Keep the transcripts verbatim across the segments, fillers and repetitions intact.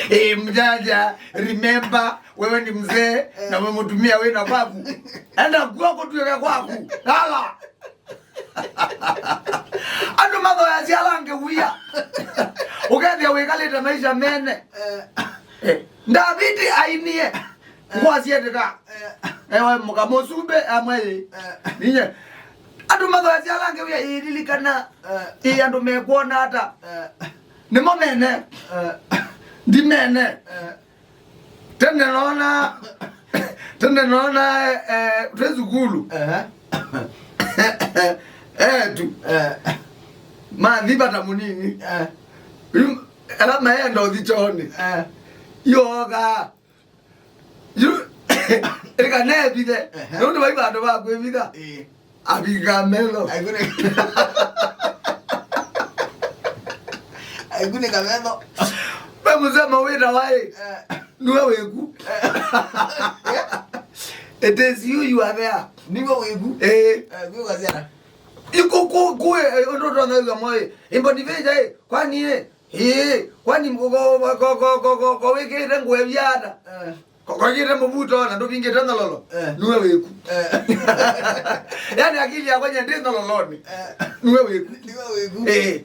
Eh, mjanja, remember, wewe ni mzee, na we mũtumia wĩ na babu. Enda kuo kũtuĩke kwaku. Lala. Andũ mathoyasya ala angĩ wia. Ũkethĩa wĩkalĩte maisha mene. Eh, Ndaviti ainie. Ngwasyetĩka. Ewe mũka mũsumbĩ amwe ĩ. Ninye. Andũ mathoyasya ala angĩ wia ĩlilikana. Ĩ andũ mekwona ata. Nĩmo mene. Ndimene. Tene nona, tene nona, eh, twe sukulu. Ehe. Etu. Eh. Mathi vata mũnini. Eh. Yu, ala maenda ũthi chooni. Eh. Yoga. Yu, ĩka nevithe. Ehe. Nũndũ vai vandũ va kwĩvitha. Ĩĩ. Avinga metho. Aikunĩka. Aikunĩka metho. Ve mũsemo wĩtawa ĩ. Eh. Nue wĩku. Eh. It is you, you are there. Niwe wĩku. Eh. Eh, kwĩ kasiana. Iko ku ku eh, ndo ndo na uga moyo. Imbo ni veja ĩ. Kwani ĩ. Ĩ. Kwani ko ko ko ko ko wĩkĩte nguo ya viata. Eh. Ko-, kokĩte mũvuto na ndũvingĩte nyololo. Eh. Nue wĩku. Eh. Yani akili yakwa nye ndĩ nyololoni. Eh. Nue wĩku. Niwe wĩku. Eh. Eh.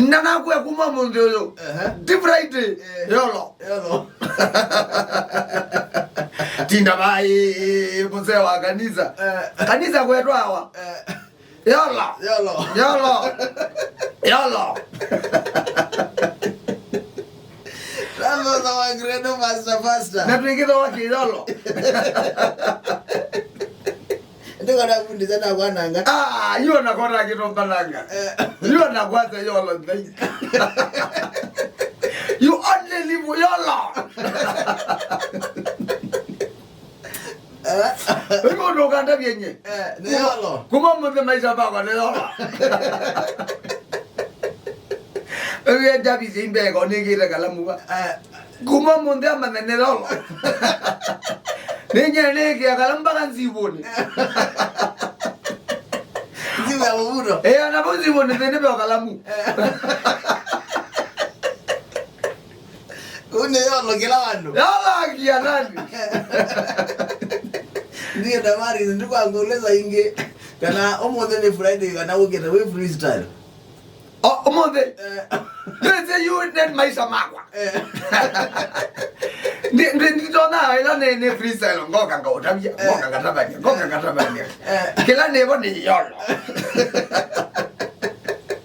Na nakue kuma mũnthĩ ũyũ. Ehe. Ndi Friday. Eh. Yolo. Yolo. Tinda vai, mzee wa kanisa. Eh. Kanisa kwetwawa. Eh. Yolo. Yolo. Yolo. Yolo. Tafadhali wa grade faster, faster. Na twĩkĩthawa kĩyolo. Ndiko na kundi sana kwa nanga. Ah, you na kona kitu bananga. Eh. You na kwanza yolo thai. You only live yolo. Eh? Rĩu ndũkandavye nye. Eh, nĩ yolo. Kuma mũthĩ maisha makwa nĩ yolo. Rĩu ndavisye imbeko nĩkĩte kalamu va. Eh. Kuma mũthĩ amanya nĩ yolo. Nĩnye nĩkĩa kalamu mpaka nzivũnĩ. Nzivu ya mũvuto. Eh, anapo nzivũnĩ thĩnĩ ve kalamu. Eh. Ũnĩ yolo kĩla vandũ. Yolo akia nani? Ndiye Damaris, ndikwangũlĩza ingĩ. Kana ũmũthĩ nĩ Friday, kana ũkĩte wĩ freestyle. O, ũmũthĩ? Eh. Ndĩsĩ yu nĩ maisha makwa. Eh. Ndi, ndi, nditona ĩla nĩ, nĩ freestyle, ngoka ngaũtavya, eh, ngoka ngatavania, ngoka ngatavania. Eh. Kĩla nĩvo nĩ yolo.